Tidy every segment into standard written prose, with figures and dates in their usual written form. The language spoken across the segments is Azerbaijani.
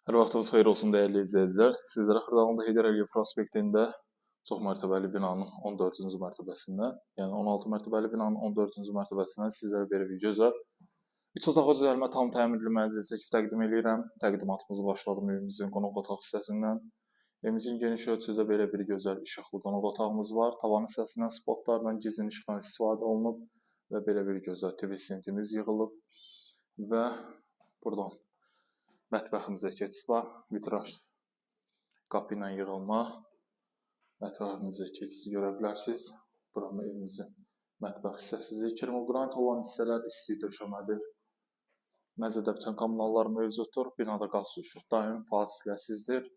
Hər vaxtınız xeyir olsun dəyərli izləyicilər. Sizlərə Xırdalanda Heydər Əliyev prospektində çox mərtəbəli binanın 14-cü mərtəbəsindən, yəni 16 mərtəbəli binanın 14-cü mərtəbəsindən sizlərə belə bir gözəl 3 otaqlı düzəlmə tam təmirli mənzil çəkib təqdim eləyirəm. Təqdimatımızı başladım evimizin qonaq otaq hissəsindən. Evimizin geniş ölçüdə belə bir gözəl işıqlı qonaq otağımız var. Tavan hissəsindən spotlarla gizlin işıqdan istifadə olunub və belə bir gözəl TV stendimiz yığılıb və buradan mətbəximizə keçid var. Vitraj qapı ilə yığılma mətbəximizə keçidi görə bilərsiniz. Buranın evimizin mətbəx hissəsidir. Kermogranit olan hissələr isti döşəmədir. Mənzildə bütün kommunallar mövcuddur. Binada qaz, su, işıq daim fasiləsizdir.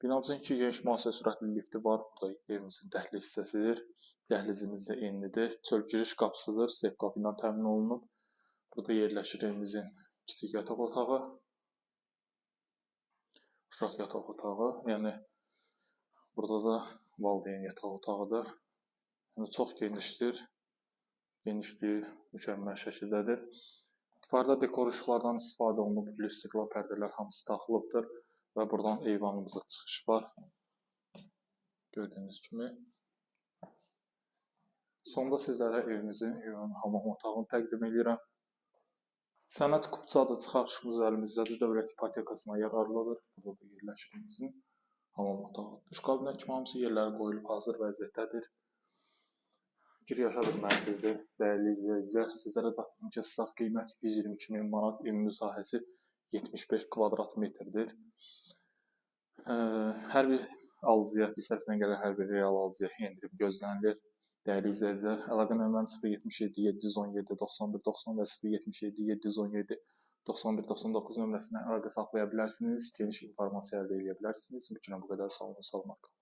Binamızın iki geniş müasir sürətli lifti var. Burada evimizin dəhliz hissəsidir. Dəhlizimiz də enlidir. Çöl giriş qapısıdır. Sef qapı ilə təmin olunub. Burada yerləşir evimizin kiçik yataq otağı. Uşaq yataq otağı, yəni burada da valideyn yataq otağıdır. Yəni çox genişdir. Genişliyi mükəmməl şəkildədir. Divarda dekor işıqlardan istifadə olunub, lüstrlar, pərdələr hamısı taxılıbdır və buradan eyvanımıza çıxış var. Gördüyünüz kimi. Sonda sizlərə evimizin hamam otağını təqdim edirəm. Sənəd kupçadır, çıxarışımız əlimizdədir, dövlət ipotekasına yararlıdır. Burada da yerləşir evimizin hamam otağı. Duş kabinə kimi hamısı yerləri qoyulub, hazır vəziyyətdədir. Gir yaşa bir mənzildir, dəyərli izləyicilər. Sizlərə çatdırım ki, start qiymət 122 min manat, ümumi sahəsi 75 kvadrat metrdir. Hər bir alıcıya, biz tərəfindən gələn hər bir real alıcıya endirim gözlənilir. Dəyərli izləyicilər, əlaqə nömrəm 077 717 91 90 və 077 717 91 99 nömrəsinə əlaqə saxlaya bilərsiniz. Geniş informasiya əldə edə bilərsiniz. Bu günə bu qədər. Sağ olun, salamat qalın.